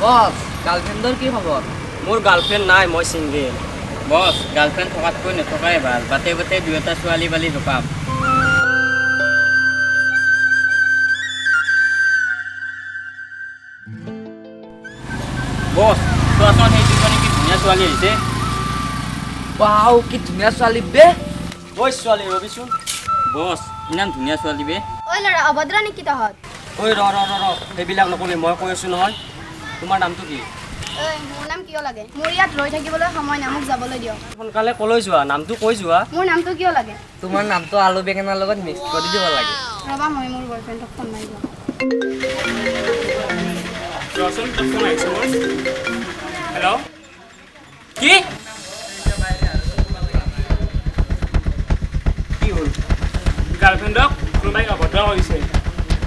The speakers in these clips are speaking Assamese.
বছ, গাৰ্লফ্ৰেণ্ডৰ কি খবৰ? মোৰ গাৰ্লফ্ৰেণ্ড নাই, মই ছিংগেল। বছ, গাৰ্লফ্ৰেণ্ড থকাতকৈ নথকাই ভাল। বাটে বাটে দুই এটা ছোৱালী পালি জোকাম। বছ, চোৱাচোন সেই দুজনী কি ধুনীয়া ছোৱালী আহিছে। ৱাও, কি ধুনীয়া ছোৱালী বে। ঐ ছোৱালী ৰবিচোন। বছ, ইমান ধুনীয়া ছোৱালী বে। ঐ ল'ৰা, অভদ্ৰ নেকি তহঁত? ঐ ৰ ৰ ৰ ৰ, সেইবিলাক নকবি, মই কৈ আছো নহয়। তোমাৰ নামটো কি? ঐ, মোৰ নাম কিয় লাগে? মোৰ ইয়াত ৰৈ থাকিবলৈ সময় নাই, মোক যাবলৈ দিয়ক। সোনকালে কলৈ যোৱা, নামটো কৈ যোৱা। মোৰ নামটো কিয় লাগে? তোমাৰ নামটো আলু বেঙেনাৰ লগত মিক্স কৰি দিব লাগে। ৰ'বা, মই মোৰ বয়ফ্ৰেণ্ডক ফোন মাৰি লওঁ। ৰচোন, তোৰ ফোন আহিছে মোৰ। হেল্ল', কি কি হ'ল? গাৰ্লফ্ৰেণ্ডক কোনোবাই অভদ্ৰ কৰিছে।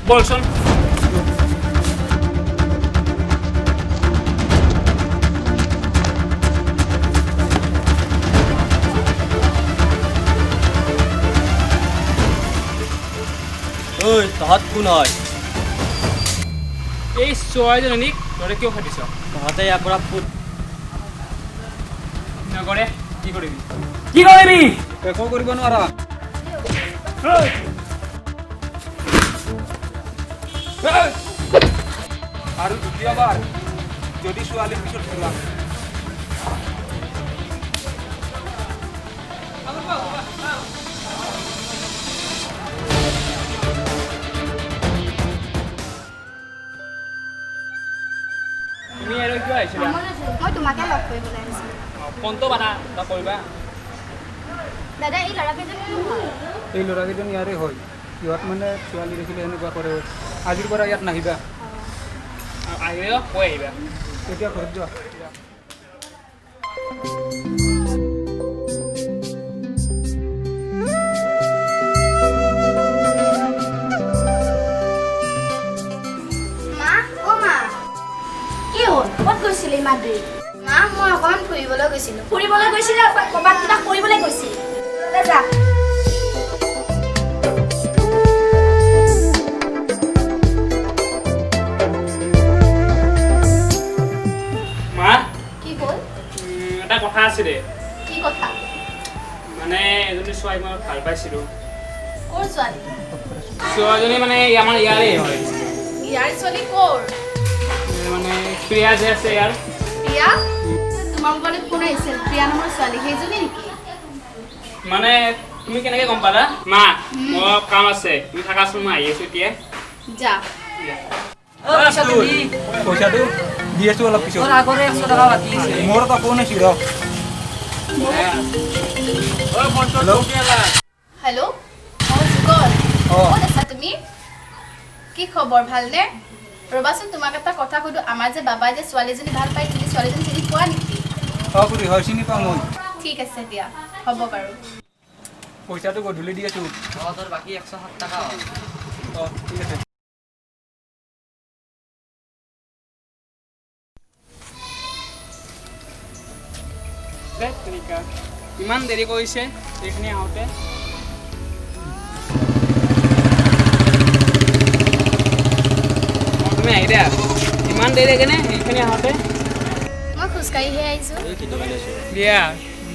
বলচোন। ঐ তহঁত কোন হয়? এই ছোৱালীজনীক তহঁতে কিয় খেদিছ? তহঁতে ইয়াৰ পৰা ফুট নগৰে কি কৰিবি? কি কৰিবি? একো কৰিব নোৱাৰা। আৰু দ্বিতীয়বাৰ যদি ছোৱালীৰ পিছত ঘূৰা। তুমি আৰু কিয় আহিছিলা? মই তোমাকে লগ কৰিবলৈ আহিছিলোঁ। ফোনটো বানা বা কৰিবা। দাদা, এই ল'ৰাকেইজন কোন হয়? এই ল'ৰাকেইজন ইয়াৰে হয়। ইহঁত মানে ছোৱালী দেখিলে এনেকুৱা কৰে। আজিৰ পৰা ইয়াত নাহিবা। আহিলে কৈ আহিবা। এতিয়া ঘৰত যোৱা। মা, অ মা। কি হ'ল? ক'ত গৈছিলি ইমান দেৰি? মা, মই অকণমান ফুৰিবলৈ গৈছিলোঁ। ফুৰিবলৈ গৈছিলে, ক'ৰবাত কিবা কৰিবলৈ গৈছিল? যা। মা, কি হ'ল? এটা কথা আছিলে। কি কথা? মানে এজনী ছোৱালী মই ভাল পাইছিলোঁ। ক'ৰ ছোৱালী? ছোৱালীজনী মানে আমাৰ ইয়াৰে হয়। ইয়াৰ ছোৱালী ক'ৰ? মানে প্ৰিয়া যে আছে ইয়াৰ। প্ৰিয়া? তোমাৰ মোবাইলত ফোন আহিছিল, প্ৰিয়া নামৰ ছোৱালী, সেইজনী নেকি? মানে তুমি কেনেকে গম পালা? মা, মোৰ কাম আছে, তুমি থাকাচোন, মই আহি আছো এতিয়া। যা। পইচাটো দি আছো অলপ পিছত। তোৰ আগৰে 100 টকা বাকী আছে। মোৰ এটা ফোন আহিছিল ৰ। হেল্ল'। হেল্ল', অ যুগল, অ। ক'ত আছা তুমি? কি খবৰ, ভালনে? ৰ'বাচোন, তোমাক এটা কথা সুধো। আমাৰ যে বাবাই যে ছোৱালীজনী ভাল পায়, তুমি ছোৱালীজনী চিনি পোৱা নেকি? অ খুৰী, হয়, চিনি পাওঁ মই। ঠিক আছে দিয়া, হ'ব বাৰু। পইচাটো গধূলি দি আছো। অ, তোৰ বাকী 107 টকা হ'ল। অ ঠিক আছে। ধেৎ তেৰিকা, ইমান দেৰি কৰিছে এইখিনি আহোঁতে। অ, তুমি আহি দিয়া, ইমান দেৰি কেনে এইখিনি আহোঁতে? মই খোজকাঢ়িহে আহিছোঁ। দিয়া,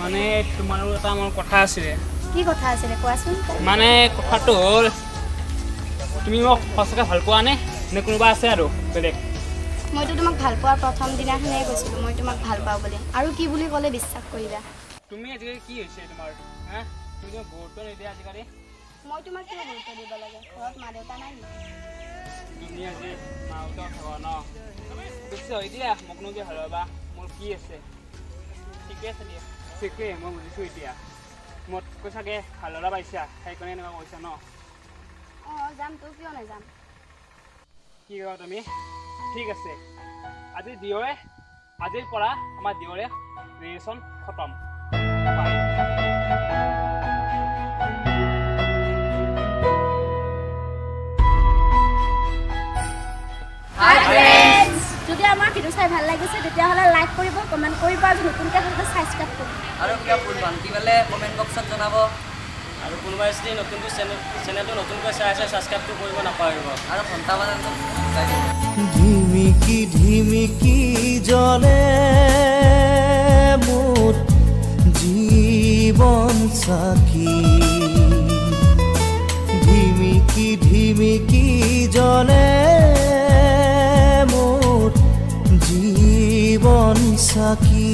মানে তোমাৰো এটা মোৰ কথা আছিলে। কি কথা আছিলে কোৱাচোন? মানে কথাটো হ'ল, তুমি মোক সঁচাকৈ ভাল পোৱা নে, নে কোনোবা আছে আৰু বেলেগ? মইতো তোমাক ভাল পোৱাৰ প্ৰথম দিনাখনেই কৈছিলোঁ মই তোমাক ভাল পাওঁ বুলি। আৰু কি বুলি ক'লে বিশ্বাস কৰিবা? তুমি আজিকালি কি হৈছে তোমাৰ? হা, তুমি তো গুৰুত্ব নিদিয়া আজিকালি। মই তোমাক কিয় গুৰুত্ব দিব লাগে? ঘৰত মা দেউতা নাই নেকি? তুমি আজি মা দেউতা থকা ন? বেছি হৈ দিয়া, মোকনো কি ভাল পাবা, মোৰ কি আছে? ঠিকে আছে দিয়া, ঠিকেই, মই বুজিছোঁ এতিয়া। মোতকৈ চাগে ভাল ল'ৰা পাইছা, সেইকাৰণে এনেকুৱা কৈছা ন? অঁ, যামতো, কিয় নাযাম? কি কোৱা তুমি? ঠিক আছে, আজি দিয়ৰে, আজিৰ পৰা আমাৰ দিয়ৰে ৰিলেশ্যন খতম। বাই। যদি আমাৰ ভিডিঅ' চাই ভাল লাগিছে তেতিয়াহ'লে লাইক কৰিব, কমেণ্ট কৰিব আৰু নতুনকৈ থাকিলে ছাবস্ক্ৰাইব কৰিব। আৰু কিবা ভুল ভ্ৰান্তি পালে কমেণ্ট বক্সত জনাব। আৰু কোনোবাই যদি নতুনকৈ চেনেলটো নতুনকৈ চাই আছে, ছাবস্ক্ৰাইবটো কৰিব নাপাহৰিব। আৰু ঘণ্টা বাজানটো বজাই দিব। ধিমিকি ধিমিকি। চাকি। ধিমিকি ধিমিকি জ্বলে মোৰ জীৱন চাকি।